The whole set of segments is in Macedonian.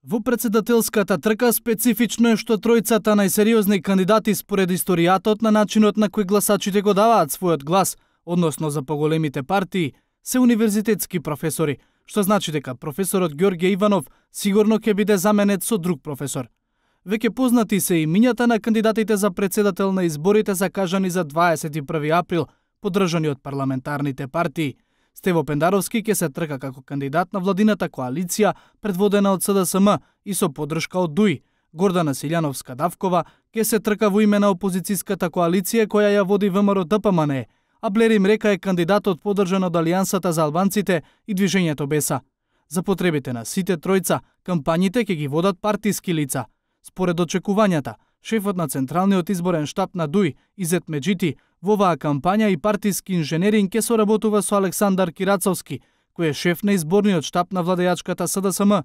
Во председателската трка специфично е што тројцата најсериозни кандидати според историјатот на начинот на кој гласачите го даваат својот глас, односно за поголемите партии, се универзитетски професори, што значи дека професорот Ѓорѓе Иванов сигурно ќе биде заменет со друг професор. Веќе познати се имињата на кандидатите за председател на изборите закажани за 21 април, поддржани од парламентарните партии. Стево Пендаровски ќе се трка како кандидат на владината коалиција предводена од СДСМ и со поддршка од ДУИ. Гордана Силјановска-Давкова ќе се трка во име на опозицијската коалиција која ја води ВМРО-ДПМНЕ, а Блерим Река е кандидатот поддржан од Алијансата за албанците и Движењето Беса. За потребите на сите тројца, кампањите ќе ги водат партиски лица. Според очекувањата, шефот на Централниот изборен штаб на ДУИ, Изет Меджити, во оваа кампања и партиски инженеринг ќе соработува со Александар Кирацовски, кој е шеф на изборниот штаб на владејачката СДСМ.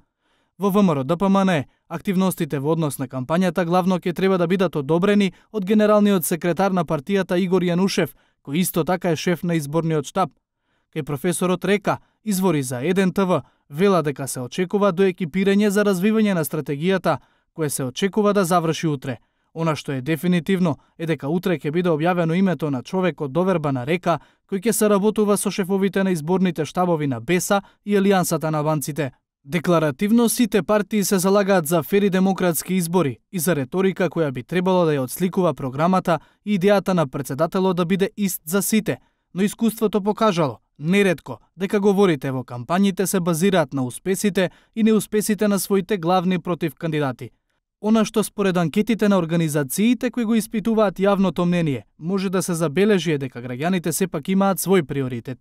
Во ВМРО-ДПМНЕ, активностите во однос на кампањата главно ќе треба да бидат одобрени од генералниот секретар на партијата Игор Јанушев, кој исто така е шеф на изборниот штаб. Кај професорот Река, извори за 1 ТВ, вела дека се очекува до екипирање за развивање на стратегијата, кое се очекува да заврши утре. Она што е дефинитивно е дека утре ќе биде објавено името на човек од доверба на Река, кој ќе соработува со шефовите на изборните штабови на Беса и Алијансата на албанците. Декларативно сите партии се залагаат за фери демократски избори и за реторика која би требало да ја отсликува програмата и идејата на председателот да биде ист за сите, но искуството покажало неретко дека говорите во кампањите се базираат на успесите и неуспесите на своите главни против кандидати. Она што според анкетите на организациите кои го испитуваат јавното мнение, може да се забележи е дека граѓаните сепак имаат свој приоритет.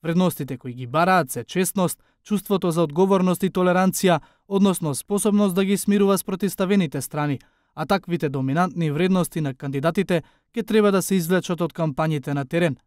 Вредностите кои ги бараат се честност, чувството за одговорност и толеранција, односно способност да ги смирува спротивставените страни, а таквите доминантни вредности на кандидатите ќе треба да се извлечат од кампањите на терен.